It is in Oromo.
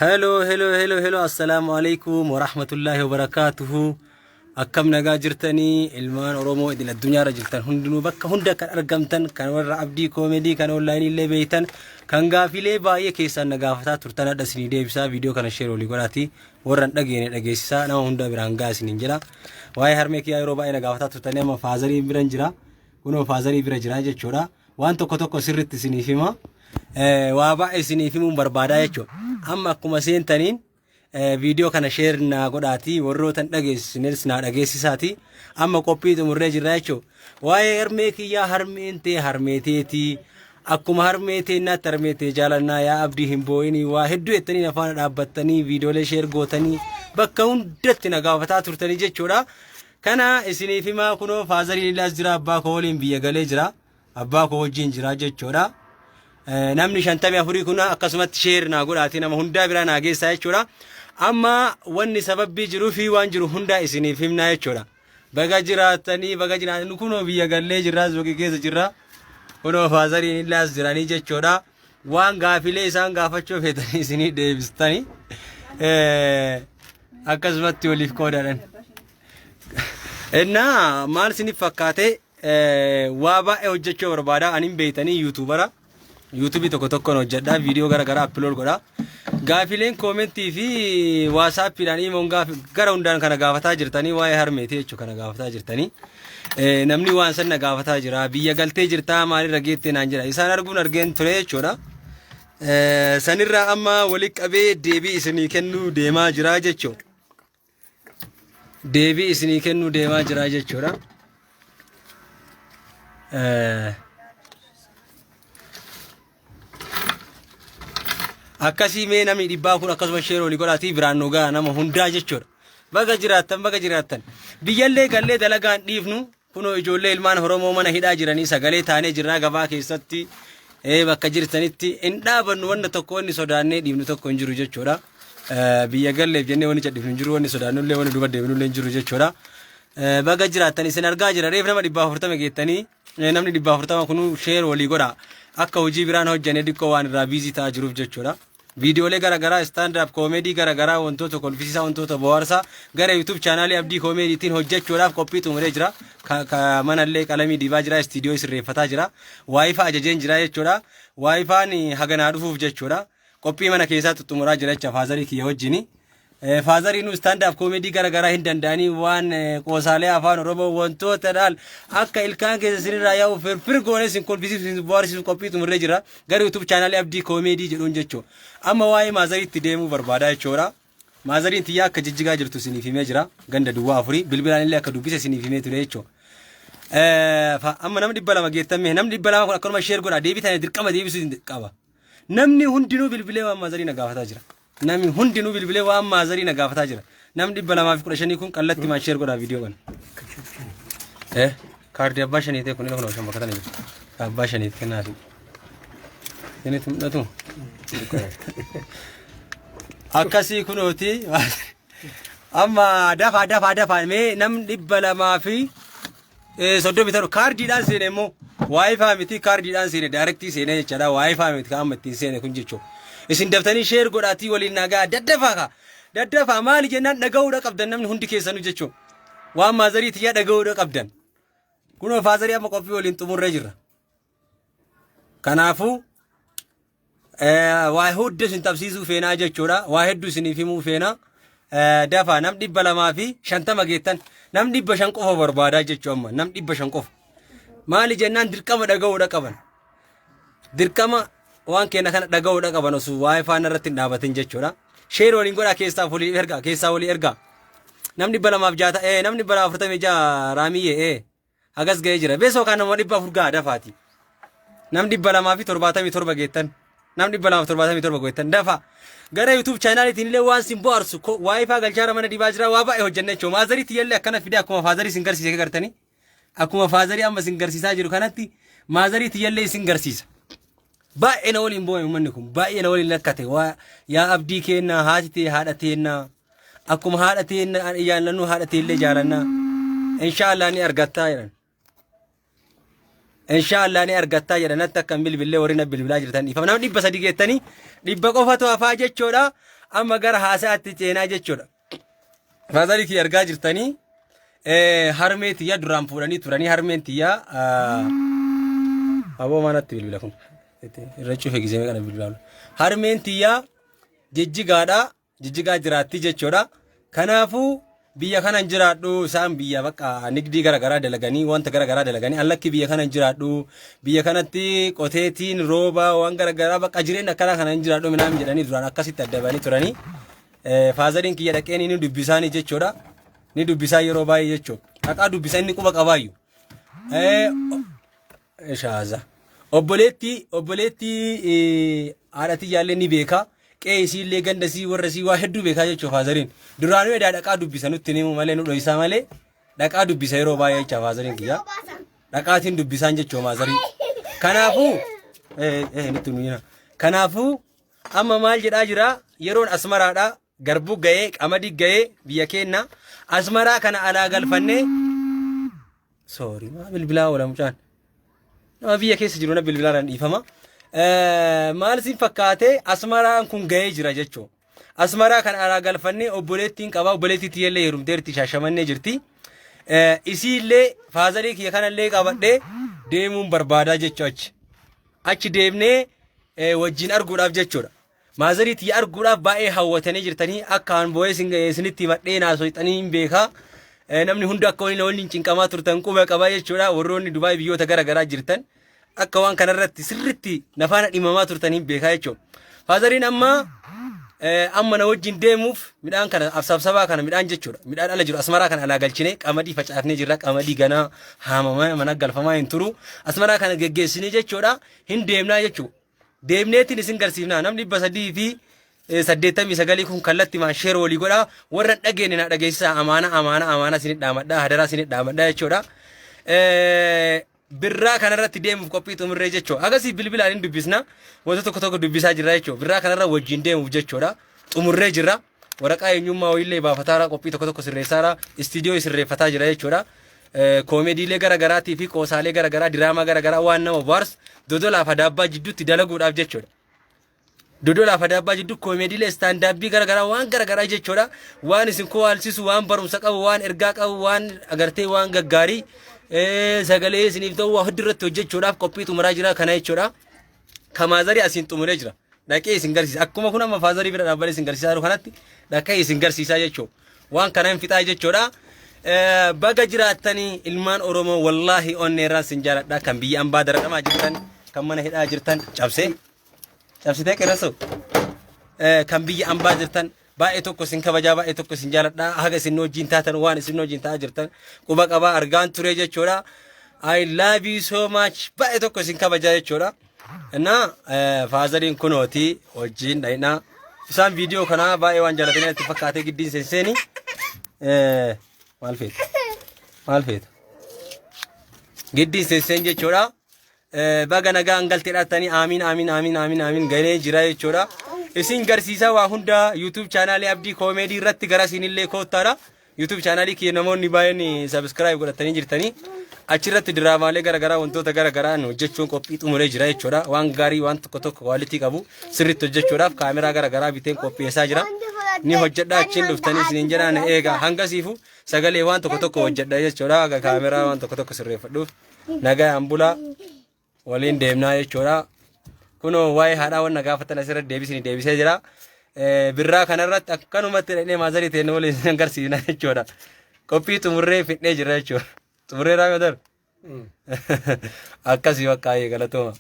Hello, hello, hello, hello. Assalaamu alaikum wa rahmatullahi wa barakaatuhu. Akkam nagaa jirtanii ilmaan Oromoo idil addunyaarra jirtan hundinuu bakka hunda kan argamtan kan warra abdii koomedii kan onlaayinii illee beektan kan gaafilee baay'ee keessaan na gaafataa turtan hadha isinii deebisaa viidiyoo kana sheer olii godhaati warra hin dhageene dhageessisaa nama hunda biraan ga'a isiniin jedha. Waa'ee harmee kiyyaa yeroo baay'ee na gaafataa turtanii amma faazarii biran jira. Kunoo faazarii bira jira jechuudha. Waan tokko tokko sirriitti isiniif hima. Waa baay'ee isiniif himuun barbaadaa jechuudha. Amma akkuma seentaniin viidiyoo kana sheer naa godhaatii warroota hin dhageessisnes naa dhageessisaati. Amma qophii xumurree jirra jechuudha. Waa'ee harmee kiyyaa harmeen tee harmee teetii. Akkuma harmee teennaatti harmee tee jaalannaa yaa abdii hin boo'inii waa hedduu jettanii na faana dhaabbattanii viidiyoolee sheer gootanii bakka hundatti na gaafataa turtanii jechuudha. Kana isiniif himaa kunoo faazariin illee as jira abbaa koo waliin biyya galee jira. Abbaa koo wajjin jira jechuudha. Namni shantamii afurii kun akkasumatti sheer naa godhaatii nama hundaa biraa naa geessaa jechuudha. Amma wanni sababbii jiruu fi waan jiru hundaa isiniif himnaa jechuudha. Baga jiraattanii baga jiraatanii kunoo biyya gallee jirraa suuqii keessa jirra. Kunoo faazariin illee as jiranii jechuudha. Waan gaafilee isaan gaafachuu feetanii isinii deebistanii akkasumatti waliif qoodaadhan. Innaa maal isiniif fakkaate waa baay'ee hojjechuu barbaada anin beeytanii yuutuubara yuutuubii tokko tokkoon hojjedha viidiyoo gara garaa upload godha gaafileen koomentii fi waasaappiidhaan imoon gaafi gara hundaan kana gaafataa jirtanii waa'ee harmeetii jechuu kana gaafataa jirtanii namni waan san na gaafataa jira biyya galtee jirtaa maalirra geettee naan jira isaan arguun argeen ture jechuudha. Sanirraa amma wali qabee deebii isinii kennuu deemaa jira jechuudha. Deebii isinii kennuu deemaa jira jechuudha. Akkasii mee namni dhibbaa kun akkasuma sheer olii godhaatii biraan nu ga'a nama hundaa jechuudha. Baga jiraattan baga jiraattan. Biyyallee gallee dalagaan dhiifnu Kunoo ijoollee ilmaan Oromoo mana hidhaa jiranii sagalee taanee jirraa gabaa keessatti bakka jirtanitti hin dhaabannu wanna tokko wanni sodaannee dhiifnu tokko hin jiru jechuudha. Biyya galleef jennee wanni cadhifnu hin jiru wanni sodaannullee wanni duuba deebinullee hin jiru jechuudha. Baga jiraattan isin argaa jira reef nama 140 geettanii namni 140 kunuu sheer walii godha akka hojii biraan hojjannee diqqoo waan irraa biizii ta'aa jiruuf jechuudha. Viidiyoolee gara garaa stand up comedy gara garaa wantoota kolfisiisaa wantoota bohaarsaa gara YouTube chaanaalii Abdii Koomeediitiin hojjechuudhaaf qophii xumuree jira. Ka, ka manallee qalamii dibaa jira, istiidiyoo sirreeffataa jira. Waayifaa ajajeen jira jechuudha. Waayifaan haganaa dhufuuf jechuudha. Qophii mana keessaa xumuraa jira jecha faazarii kiyya wajjini. Faazariin stand up comedy gara garaa hin danda'anii waan qoosaalee afaan Oromoo wantoota dhaal akka ilkaan keessa isinirraa yaa'u firfir goonee isin kolfisiisu isin bohaarsiisu qophii xumurree jira. Gara YouTube chaanaalii Abdii Koomeedii jedhuun jechuudha. Amma waa'ee maazariitti deemuu barbaada jechuudha. Maazariin tiyyaa akka jijjigaa jirtu isiniif himee jira. Ganda duwwaa afurii bilbilaan illee akka dubbise isiniif himee ture jechuudha. Amma namni 200 geettan mee namni 200 kun akkanuma sheer godha deebii tana dirqama deebisuu qaba. Namni hundinuu bilbilee waan maazarii na gaafataa jira. Namni hundinuu bilbilee waan maazarii na gaafataa jira. Namni 215 kun qallatti maan sheer godhaa viidiyoo kana. Eh, kaardii abbaa shanii ta'e kun kun shan bakka tana jiru. Abbaa shaniif kennaafi. Isinitti mul'atu? Akkasii kunooti. Amma dafaa dafaa dafaa mee namni 237 kaardiidhaan seene immoo waayifaa miti kaardiidhaan seene daayirektii seene jechaadha waayifaa miti kan amma ittiin seene kun jechuudha. Isin daftanii sheer godhaatii waliin nagaa daddafaa kaa daddafaa maali jennaan dhaga'uudha qabdan namni hundi keessanuu jechuudha. Waan maazarii tiyyaa dhaga'uudha qabdan. Kunoo faazarii amma qophii waliin xumurree jirra. Kanaafuu Waa hudda isin tapsiisuu feenaa jechuudha. Waa hedduu isiniif himuu feena. Dafaa nam 250 geettan nam 500 qofa barbaadaa jechuu amma nam 500 qofa. Maali jennaan dirqama dhaga'uudha qaban. Dirqama waan keenya kana dhaga'uudha qaban osoo waa'ee faana irratti hin dhaabatin jechuudha. Sheer waliin godhaa keessaa walii ergaa keessaa walii ergaa. Nam 260 namni 246 raamiyyee Hagas ga'ee jira. Beesoo kaan nama 400 ga'a dafaati. Nam 277 geettan. Nam 277 geettan dafa. Gara YouTube chaanaaliitiin illee waan sin bohaarsu waayifaa galchaara mana dibaa jira waa baay'ee hojjenna jechuudha. Maazarii tiyyallee akkana fidee akkuma faazarii sin garsiise gartanii. Akkuma faazarii amma sin garsiisaa jiru kanatti maazarii tiyyallee isin garsiisa. Baay'ee na waliin boo'e uummanni kun baay'ee na waliin lakkate waa yaa abdii keennaa haati tee haadha teennaa akkuma haadha teenna jaallannu haadha teellee jaalannaa inshaallah ni argattaa jedhan. Inshaallah ni argattaa jedhan natti akka hin bilbillee warri na bilbilaa jirtan dhiifama nama 300 geettanii 100 qofatu hafaa jechuudha. Amma gara haasaatti ceenaa jechuudha. Faazarii kiyya argaa jirtanii harmee tiyya duraan fuudhanii turanii harmeen tiyya aboo manatti bilbila kun irra cufe gisee kana bilbilaa. Harmeen tiyya Jijjigaadha. Jijjigaa jiraatti jechuudha. Kanaafuu biyya kana hin jiraadhu isaan biyya bakka nigdii garaagaraa dalaganii wanta garaagaraa dalaganii allakki biyya kana hin jiraadhu biyya kanatti qoteetiin rooba waan garaagaraa bakka jireenya akkanaa kana hin jiraadhu minaan jedhanii duraan akkasitti adda ba'anii turanii. Faazariin kiyya dhaqeen inni dubbisaanii jechuudha. Ni dubbisaa yeroo baay'ee jechuudha. Dhaqaa dubbisa inni quba qabaayyu. Shaaza. Obboleettii obboleettii haadha tiyyaallee ni beeka. Qe'ee isiillee ganda isii warra isii waa hedduu beekaa jechuudha faazariin. Duraanuu edaa dhaqaa dubbisa nutti hin himu malee nu dhoysaa malee dhaqaa dubbisa yeroo baay'ee jecha faazariin kiyya. Dhaqaatiin dubbisaan jechuudha maazarii. Kanaafuu nutti nu Kanaafuu amma maal jedhaa jira yeroon asmaraadha garbuu ga'ee qamadii ga'ee biyya keenna asmaraa kana alaa galfannee Sorry, maa bilbilaa oola mucaan. Nama biyya keessa jiru na bilbilaadhaan dhiifama. Maal isin fakkaate asmaraan kun ga'ee jira jechuudha. Asmaraa kan alaa galfannee obboleettiin qaba obboleettii tiyyallee heerumteerti shaashamannee jirti. Isiillee faazarii kiyya kanallee qabadhee deemuun barbaadaa jechuudha achi. Achi deemnee wajjin arguudhaaf jechuudha. Maazarii tiyya arguudhaaf baay'ee hawwatanii jirtanii akka an boo'ee isinitti himadhee naasoyxanii hin beekaa. Namni hundi akka waliin waliin cinqamaa turtan quba qabaa jechuudha. Warroonni Dubaay biyyoota gara garaa jirtan akka waan kanarratti sirritti nafaana dhimamaa turtan hin beekaa jechuudha. Faazariin amma amma na wajjin deemuuf midhaan kana sabsabaa kana midhaan jechuudha. Midhaan ala jiru asmaraa kana alaa galchine qamadii facaafnee jirra. Qamadii ganaa haamamaa mana galfamaa hin turu. Asmaraa kana geggeessinee jechuudha hin deemnaa jechuudha. Deemneetiin isin garsiifnaa namni 389 kun kallattimaan sheer walii godhaa warra hin dhageenye na dhageessisaa amaana amaana amaana isin dhaamadhaa hadaraa isin dhaamadhaa jechuudha. Birraa kanarratti deemuuf qophii xumurree jechuudha. Agasii bilbilaan hin dubbisna wanta tokko tokko dubbisaa jirra jechuudha. Birraa kanarra wajjin deemuuf jechuudha. Xumurree jirra. Waraqaa eenyummaa wayiillee baafataara qophii tokko tokko sirreessaara istiidiyoo sirreeffataa jira jechuudha. Koomeediilee gara garaatii fi qoosaalee gara garaa diraamaa gara garaa waan nama bohaarsu dodolaaf adaabbaa jidduutti dalaguudhaaf jechuudha. Dodolaaf adaabbaa jidduu koomeediilee istaandaabbii gara garaa waan gara garaa jechuudha. Waan isin kowaalchisu waan barumsa qabu waan ergaa qabu waan agartee waan gaggaarii sagalee isiniif ta'u waa hedduu irratti hojjechuudhaaf qophii xumuraa jira kana jechuudha. Ka maazarii asiin xumuree jira. Dhaqee isin garsiisa. Akkuma kun amma faazarii bira dhaabbatee isin garsiisaa jiru kanatti dhaqee isin garsiisaa jechuudha. Waan kana hin fixaa jechuudha. Baga jiraattanii ilmaan Oromoo wallaahi onnee irraan sin jaaladha. Kan biyya ambaa dararamaa jirtan, kan mana hidhaa jirtan cabsee cabsitee qirrasu. Kan biyya ambaa jirtan baay'ee tokko isin kabajaa baay'ee tokko isin jaaladha. Haga isin wajjin taatan waan isin wajjin ta'aa jirtan quba qabaa argaan ture jechuudha. I love you so much baay'ee tokko isin kabajaa jechuudha. Innaa faazariin kunooti wajjin dhayinaa. Isaan viidiyoo kanaa baay'ee waan jaalatanii itti fakkaatee giddiin seenseeni. Maal feeta? Maal feeta? Giddiin seenseen jechuudha. Baga nagaan galtee dhattanii aamiin aamiin aamiin aamiin aamiin galee jira jechuudha. Isin garsiisaa waa hunda YouTube chaanaalii Abdii Koomeedii irratti gara isinillee koottaadha. YouTube chaanaalii kiyya namoonni baay'een subscribe godhatanii jirtanii achirratti diraamaalee garaagaraa wantoota garaagaraa hojjechuun qophii xumuree jira jechuudha. Waan gaarii waan tokko tokko kwaalitii qabu sirriitti hojjechuudhaaf kaameraa garaagaraa biteen qopheessaa jira. Ni hojjedha achiin dhuftanii isiniin jedhaan eega hangasiifu sagalee waan tokko tokko hojjedha jechuudha. Kaameraa waan tokko tokko sirreeffadhuuf nagaan bulaa. waliin deemnaa jechuudha. Kunoo waa'ee haadhaa wanna gaafatan asirratti deebisni deebisee jira. Birraa kanarratti akkanumatti dhaqnee maazarii ta'e waliin isin agarsiisna jechuudha. Qophii xumurree fidnee jira jechuudha. Xumurree raawwatar. Akkasii bakka galatooma.